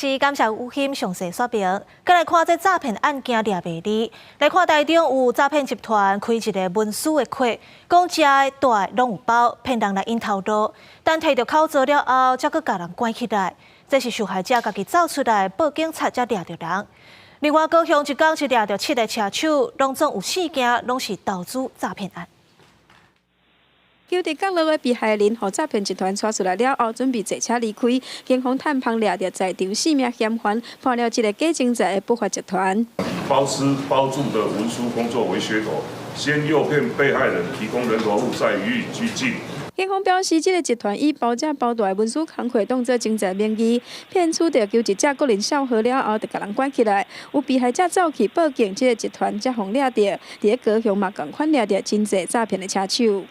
是，感謝吳欣詳細說明。閣來看這詐騙案件掠袂離，來看台中有詐騙集團開一个文書的課，講食的住的攏有包，騙人來𪜶頭路。等提著口座了後，才閣共人關起來。這是受害者家己走出來報警察，才掠著人。另外，高雄一工是掠著七个車手，攏總有四件攏是投資詐騙案。勼佇角落的被害人，予詐騙集團帶出來了後，準備坐車離開。警方探訪掠著在場四名嫌犯，破了這个假徵才的不法集團。以包吃包住的文書工作為噱頭，先誘騙被害人提供人頭戶，再予以拘禁。警方表示，這个集團以包食包住的文書工課當做徵才名義，騙取著求職者個人帳號了後，就共人關起來。有被害者走去報警，這个集團才予掠著。佇咧高雄嘛，仝款掠著真濟詐騙的車手。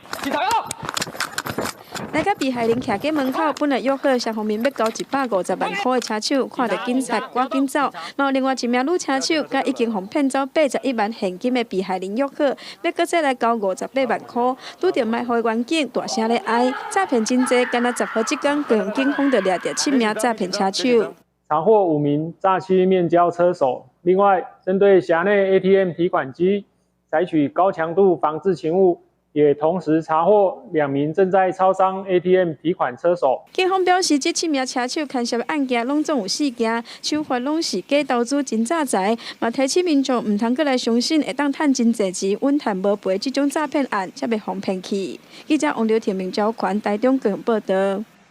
來共被害人徛佇門口，本來約好雙方面欲交150萬箍的車手，看著警察趕緊走。嘛有另外一名女車手，佮已經予騙走81萬現金的被害人約好，欲閣再來交58萬箍。拄著埋伏的員警大聲咧哀，詐騙真濟，干焦十號這工，高雄警方就掠著七名詐騙車手。查獲五名詐欺面交車手。另外，針對轄內 ATM 提款機，採取高強度防制勤務。也同時查獲兩名正在超商 ATM 提款車手。警方表示，這七名車手牽涉的案件攏總有四件，手法攏是假投資真詐財。嘛提醒民眾毋通閣來相信會當趁真濟錢、穩趁無賠這種詐騙案，才袂予騙去。記者王劉庭明、焦權台中高雄報導。